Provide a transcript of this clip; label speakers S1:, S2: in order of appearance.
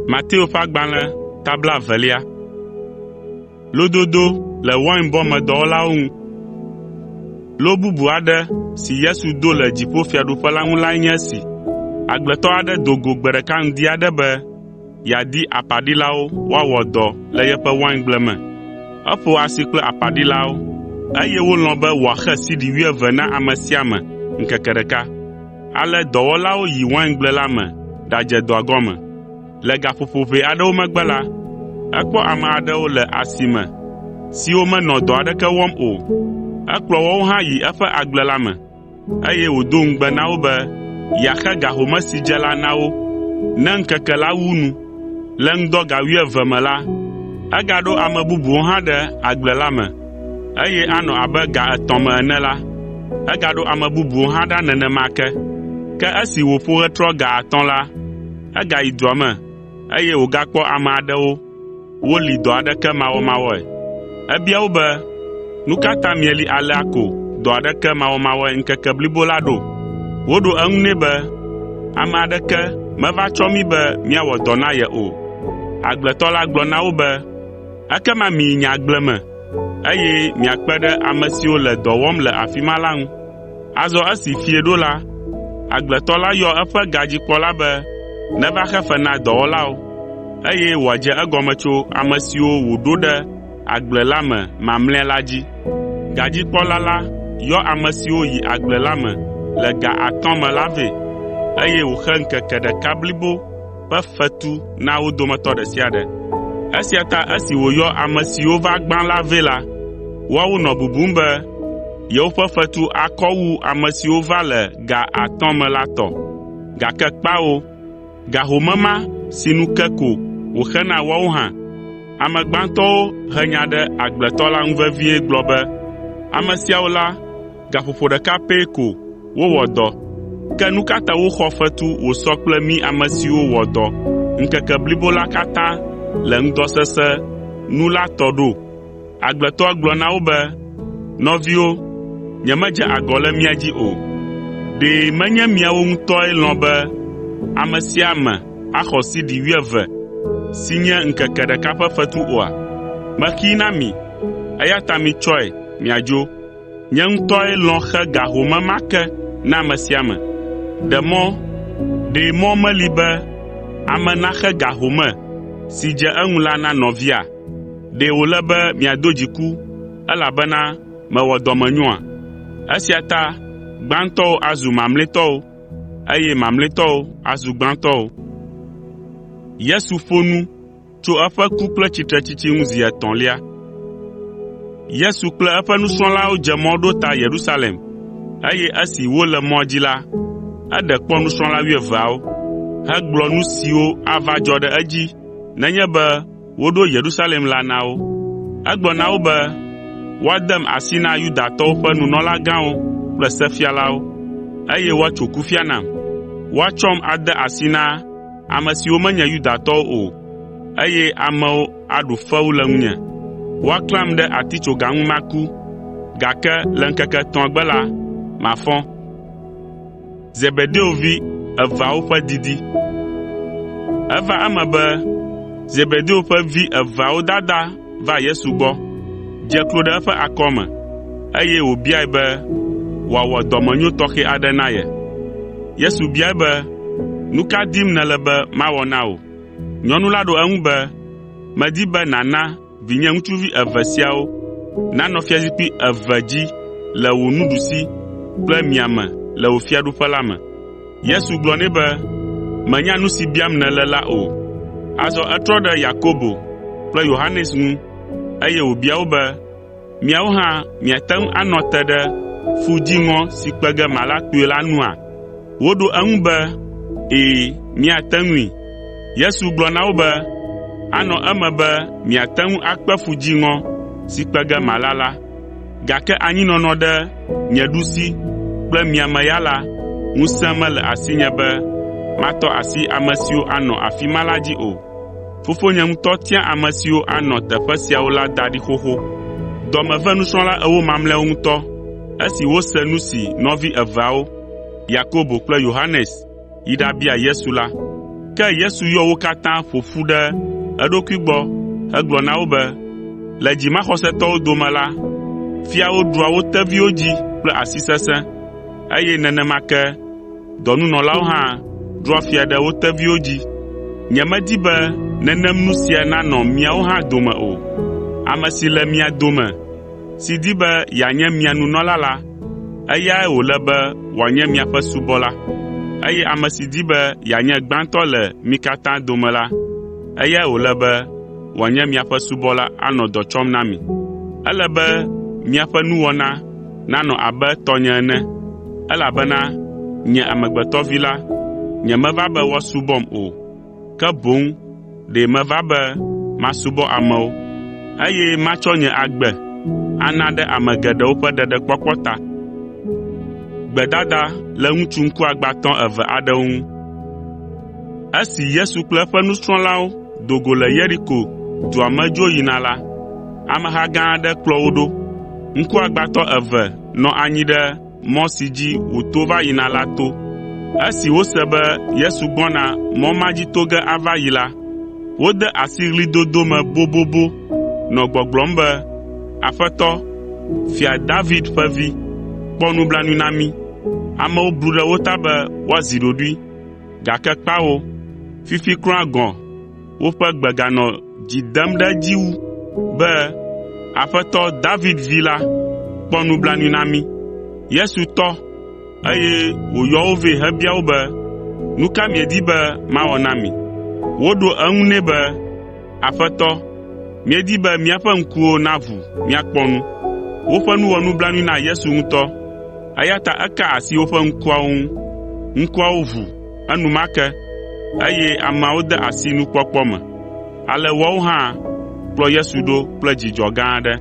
S1: Mateo ƒe agbalẽ ta blaevelia. Lo bubu aɖe si Yesu do le dziƒofiaɖuƒe la ŋu lae nye esi: Agbletɔ aɖe do go gbe ɖeka ŋdi aɖe be yeadi apaɖilawo woawɔ dɔ le yeƒe waingble me. Eƒo asi kple apaɖilawo, eye wolɔ̃ be wòaxe sidi wuieve na ame sia ame ŋkeke ɖeka. Ale dɔwɔlawo yi waingble la me ɖadze dɔa gɔme. Le gaƒoƒo ʋɛ aɖewo megbe la, ekpɔ ame aɖewo le asi me siwo menɔ dɔ aɖeke wɔm o. Ekplɔ woawo hã yi eƒe agble la me, eye wòdo ŋugbe na wo be yeaxe ga home si dze la na wo ne ŋkeke la wu nu. Le ŋdɔ ga wuieve me la, egaɖo ame bubuwo hã ɖe agble la me, eye anɔ abe ga etɔ̃ me ene la, egaɖo ame bubuwo hã ɖa nenema ke. Ke esi wòƒo ɣetrɔ ga atɔ̃ la, egayi dua me, eye wògakpɔ ame aɖewo woli dɔ aɖeke mawɔmawɔe. Ebia wo be, ‘Nu ka ta mieli alea ko dɔ aɖeke mawɔmawɔe ŋkeke blibo la ɖo?’ Woɖo eŋu nɛ be, ‘Ame aɖeke meva tsɔ mí be míawɔ dɔ na ye o.’ Agbletɔ la gblɔ na wo be, ‘Ekema miyi nye agble me, eye miakpe ɖe ame siwo le dɔ wɔm le afi ma la ŋu.’ Azɔ esi fiẽ ɖo la, agbletɔ la yɔ eƒe gadzikpɔla be neva xe fe na dɔwɔlawo, eye wòadze egɔme tso ame siwo wòɖo ɖe agble la me mamlɛa la dzi. Gadzikpɔla la yɔ ame siwo yi agble la me le ga atɔ̃ me la vɛ, eye wòxe ŋkeke ɖeka blibo ƒe fetu na wo dometɔ ɖe sia ɖe. Esia ta esi wòyɔ ame siwo va gbã la vɛ la, woawo nɔ bubum be yewoƒe fetu akɔ wu ame siwo va le ga atɔ̃ me la tɔ, gake kpao, ga home ma sinu ke ko wòxe na woawo hã. Ame gbãtɔwo he nya ɖe agbletɔ la ŋu vevie gblɔ be, ‘Ame siawo la, gaƒoƒo ɖeka pɛ ko wowɔ dɔ, ke nu ka ta woxɔ fetu wòsɔ kple mí ame siwo wɔ dɔ ŋkeke blibo la katã le ŋdɔ sesẽ nu la tɔ ɖo?’ Agbletɔa gblɔ na wo be, ‘Nɔviwo, nyemedze agɔ le mia dzi o. Ɖe menye miawo ŋutɔe lɔ̃ be ame sia ame axɔ sidi wuieve si nye ŋkeke ɖeka ƒe fetu oa? Mexee na mi, eya ta mitsɔe miadzo. Nye ŋutɔe lɔ̃ xe ga home ma ke na ame sia ame. Ɖe mɔ meli be ame naxe ga home si dze eŋu la na nɔvia? Ɖe wòle be miado dziku, elabena mewɔ dɔmenyoa? Esia ta gbãtɔwo azu mamlɛtɔwo, eye mamlɛtɔwo azu gbãtɔwo.” Yesu kple eƒe nusrɔ̃lawo dze mɔ ɖo ta Yerusalem, eye esi wole mɔa dzi la, eɖe kpɔ nusrɔ̃la wuieveawo, hegblɔ nu siwo ava dzɔ ɖe edzi nenye be woɖo Yerusalem la na wo. Egblɔ na wo be, “Woadem asi na Yudatɔwo ƒe nunɔlagãwo kple sefialawo, eye woatso kufia nam. Woatsɔm ade asi na ame siwo menye Yudatɔwo o, eye amewo aɖu fewu le ŋunye. Woaklãm ɖe atitsoga ŋu maku, gake le ŋkeke etɔ̃a gbe la, mafɔ.” Eva eme be Zebedeo ƒe vi eveawo dada va Yesu gbɔ, dze klo ɖe eƒe akɔme, eye wòbiae be wòawɔ dɔmenyo tɔxɛ aɖe na ye. Yesu biae be, “Nu ka dim nèle be mawɔ na wò?” Nyɔnu la ɖo eŋu be, “Medi be nàna vinye ŋutsuvi eve siawo nanɔ fiazikpui eve dzi le wò nuɖusi kple miame le wò fiaɖuƒe la me.” Yesu gblɔ nɛ be, “Mènya nu si biam nèle la o.” Azɔ etrɔ ɖe Yakobo kple Yohanes ŋu, eye wòbia wo be, “Miawo hã miate ŋu anɔ te ɖe fu dziŋɔ si kpe ge mala kpuie la nua?” Woɖo eŋu be, “Ɛ̃, míate ŋui.” Yesu gblɔ na wo be, “Anɔ eme be miate ŋu akpe fu dziŋɔ si kpe ge mala la, gake anyinɔnɔ ɖe nye ɖusi kple mia me ya la, ŋusẽ mele asinye be matɔ asi ame siwo anɔ afi ma la dzi o. Fofonye ŋutɔ tia ame siwo anɔ teƒe siawo la da ɖi xoxo.” Dɔ me ve nusrɔ̃la ewo mamlɛawo ŋutɔ esi wose nu si nɔvi eveawo, Yakobo kple Yohanes, yi ɖabia Yesu la. Ke Yesu yɔ wo katã ƒo ƒu ɖe eɖokui gbɔ hegblɔ na wo be, “Le dzimaxɔsetɔwo dome la, fiawo ɖua wo teviwo dzi kple asi sesẽ, eye nenema ke dɔnunɔlawo hã ɖua fia ɖe wo teviwo dzi. Nyemedi be nenem nu sia nanɔ miawo hã dome o. Ame si le mia dome si di be yeanye mia nunɔla la, eyae wòle be wòanye miaƒe subɔla, eye ame si di be yeanye gbãtɔ le mi katã dome la, eyae wòle be wòanye miaƒe subɔla anɔ dɔ tsɔm na mi. Ele be miaƒe nuwɔna nanɔ abe tɔnye ene, elabena nye Amegbetɔ Vi la, nyemeva be woasubɔm o, ke boŋ ɖe meva be masubɔ amewo, eye matsɔ nye agbe ana ɖe ame geɖewo ƒe ɖeɖekpɔkpɔ ta. Esi Yesu kple eƒe nusrɔ̃lawo do go le Yeriko dua me dzo yina la, ameha gã aɖe kplɔ wo ɖo. Ŋkuagbãtɔ eve nɔ anyi ɖe mɔ si dzi wòto va yina la to. Esi wose be Yesu gbɔna mɔ ma dzi to ge ava yi la, wode asi ɣlidodo me bobobo nɔ gbɔgblɔm be, “Aƒetɔ, Fia David ƒe Vi, kpɔ nublanui na mí!” Amewo blu ɖe wo ta be woazi ɖoɖoe, gake kpawo, fifi kura gɔ̃ woƒe gbe ganɔ dzi dem ɖe edzi wu be, “Aƒetɔ David Vi la, kpɔ nublanui na mí!” Yesu tɔ, eye wòyɔ wo vɛ hebia wo be, “Nu ka miedi be mawɔ na mi?” Woɖo eŋu nɛ be, “Aƒetɔ, míedi be míaƒe ŋkuwo naʋu míakpɔ nu.” Woƒe nu wɔ nublanui na Yesu ŋutɔ, eya ta eka asi woƒe ŋkuawo ŋu. Ŋkuawo ʋu enumake, eye ameawo de asi nukpɔkpɔ me. Ale woawo hã kplɔ Yesu ɖo kple dzidzɔ gã aɖe.